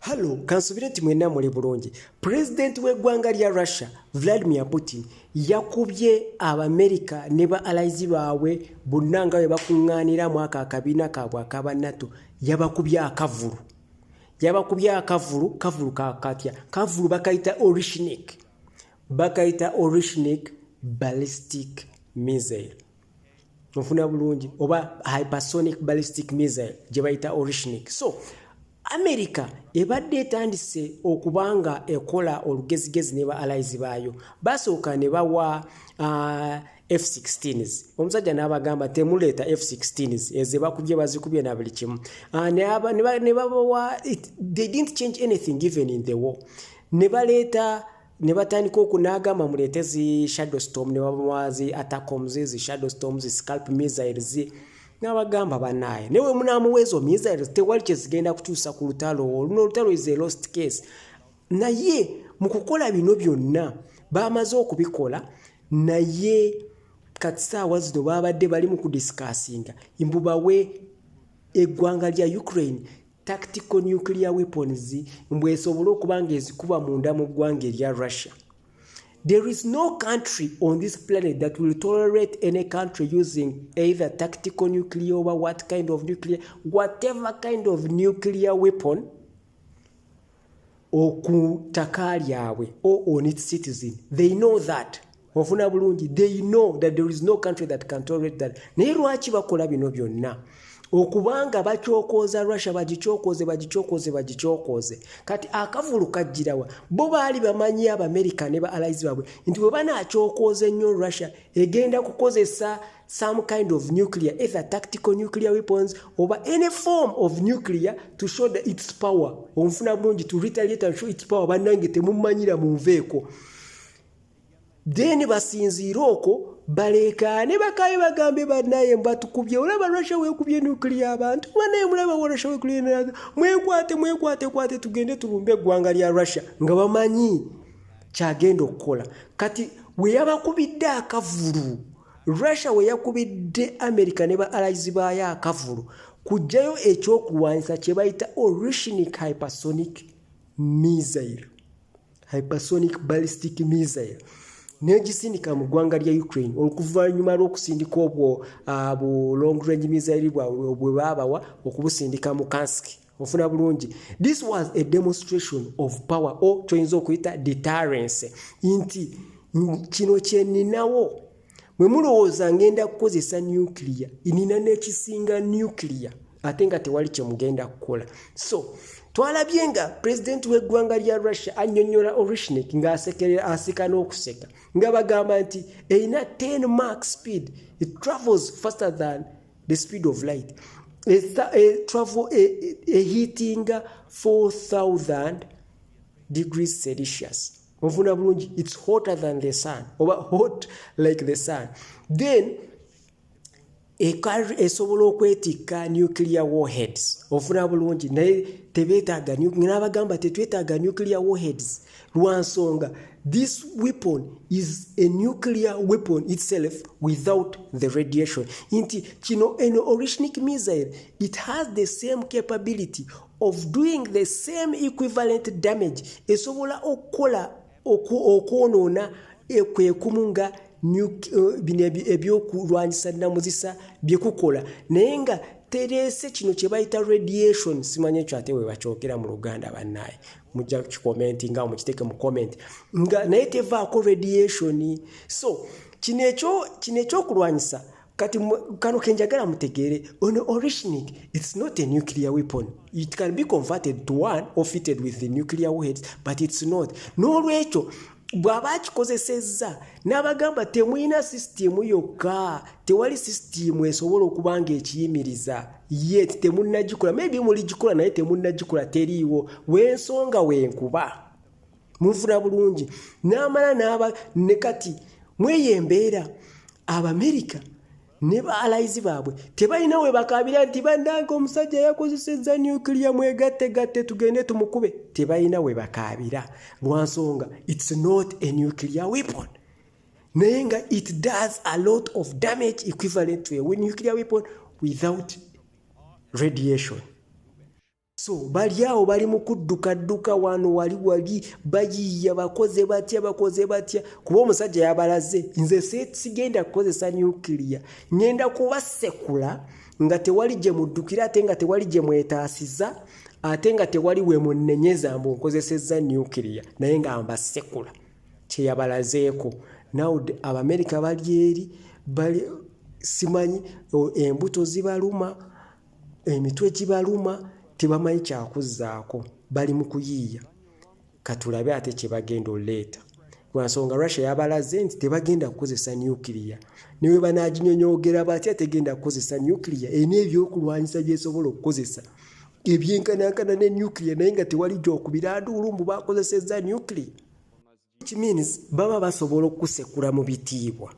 Hallo, kansubire nti mwenna muli bulungi. Pulezidenti w'eggwanga lya Russia, Vladimir Putin, yakubye Abamerika ne ba allies baabwe bonna nga bwe bakuŋŋaanira mu ako akabiina kaabwe akaba NATO, yabakubye akavulu. Yabakubye akavulu, kavulu kakatya? Kavulu bakayita Orishnik. Bakayita Orishnik ballistic missile. Nfuna bulungi, oba hypersonic ballistic missile gye bayita Orishnik. So America ebadde etandise okuba nga ekola olugezigezi ne ba allies baayo. Basooka ne bawa F16s, omusajja n'abagamba temuleeta F16s, ezo bakubye bazikubye na buli kimu. Ne babawa, they didn't change anything even in the war. Ne baleeta ne batandika okunaagamba muleete zi Shadow Storm, ne babawa zi ATACMS, zi Shadow Storm, zi Scalp missiles. N'abagamba bannaaye, naye we munaamuwa ezo missiles, tewali kye zigenda kutuusa ku lutalo oluno. Olutalo is a lost case. Naye mu kukola bino byonna bamaze okubikola, naye kati saawa zino babadde bali mu kudiscussinga mbu bawe eggwanga lya Ukraine tactical nuclear weapons, mbu esobole okuba nga ezikuba munda mu ggwanga erya Russia. There is no country on this planet that will tolerate any country using either tactical nuclear or what kind of nuclear, whatever kind of nuclear weapon ku ttaka lyabwe or on its citizen. They know that. Ofuna bulungi, they know that there is no country that can tolerate that. Naye lwaki bakola bino byonna? Okubanga bakyokooza Russia, bagikyokoze, bagikyokoze, bagikyokoze. Kati akavulu kajjirawa? Bo baali bamanyi, Abamerika ne ba allies baabwe, nti bwe banaakyokooza ennyo, Russia egenda kukozesa some kind of nuclear, either tactical nuclear weapons oba any form of nuclear, to show the its power, onfuna bulungi, to retaliate and show its power. Bannange, temumanyira, munveeko. Then basinziire okwo baleekaane, bakabe, bagambe bannaye batukubye, olaba Russia weekubye nuclear, abantu bannaye mulaba Russia weekubye, mwekwate, mwekwate kwate, tugende tulumbe eggwanga lya Russia, nga bamanyi kyagenda okukola. Kati we yabakubidde akavulu, Russia we yakubidde America ne ba allies baayo akavulu kugjayo ekyokulwanyisa kye bayita Orishnik hypersonic missile, hypersonic ballistic missile, negisindika mu ggwanga lya Ukraine, oluvannyuma lw'okusindika obwo bu long range missile bwabwe bwe baabawa okubusindika mu Kursk. Ofuna bulungi, this was a demonstration of power, o kyoyinza okuyita deterrence, nti kino kyeninawo, bwe mulowooza ngenda kukozesa nuclear, nina n'ekisinga nuclear, ate nga tewali kyemugenda kukola. So twalabye nga pulezidenti w'eggwanga lya Russia annyonnyola Orishnik ng'asekerera, aseka n'okuseka, nga bagamba nti erina 10 Mach speed, it travels faster than the speed of light, travel ehitinga 4000 degrees Celsius. Onfuna bulungi, it's hotter than the sun, oba hot like the sun. Then esobola okwetikka nuclear warheads. Ofuna bulungi, naye tebeetaaga, n'abagamba tetwetaaga nuclear warheads lwansonga this weapon is a nuclear weapon itself without the radiation, nti kino eno Orishnik missile, it has the same capability of doing the same equivalent damage, esobola okukola okwonoona kwekumu nga bino ebyokulwanyisa namuzisa byekukola, naye nga tereese kino kye bayita radiation. Simanyi ekyo ate bwe bakyogera mu Luganda, bannaaye mujja kicommentinga nga mukiteeke mu comment, nga naye tevaako radiation. So kino ekyo, kino ekyokulwanyisa kati kano kenjagala mutegeere, ono Orishnik, it's not a nuclear weapon. It can be converted to one or fitted with the nuclear warheads, but it's not. N'olwekyo bw'aba akikozesezza n'abagamba temulina sisitimu yokka, tewali sisitimu esobola okuba nga ekiyimiriza yet, temunnagikola. Maybe muligikola, naye temunnagikola, teriiwo. Wensonga wenkuba munfuna bulungi, n'amala n'aba ne kati mweyo embeera, Abamerika ne ba allies baabwe tebalina we bakabira nti bannange omusajja yakozesezza nuclear, mwegattegatte tugende tumukube. Tebalina we bakaabira lwansonga it's not a nuclear weapon, naye nga it does a lot of damage equivalent to a nuclear weapon without radiation. So bali awo bali mu kuddukadduka wano wali wali bayiiya, bakoze batya, bakoze batya, kuba omusajja yabalaze, nze sigenda kukozesa nuclear, ngenda kubasekula nga tewali gye muddukira, ate nga tewali gye mwetaasiza, ate nga tewali we munnenyeza mbu nkozesezza nuclear, naye nga mbasekula. Kyeyabalazeeko. Now Abamerika bali eri bali simanyi embuto zibaluma, emitwe gibaluma, tebamanyi kyakuzzaako, bali mu kuyiiya. Katulabe ate kye bagenda oleeta, lwansonga Russia yabalaze nti tebagenda kukozesa nuclear, ne bwe banaaginyonyoogera batya tegenda kukozesa nuclear. Erina ebyokulwanyisa byesobola okukozesa ebyenkanankana ne nuclear, naye nga tewali gyokubira nduulu mbu bakozesezza nuclear, which means baba basobola okusekula mu bitiibwa.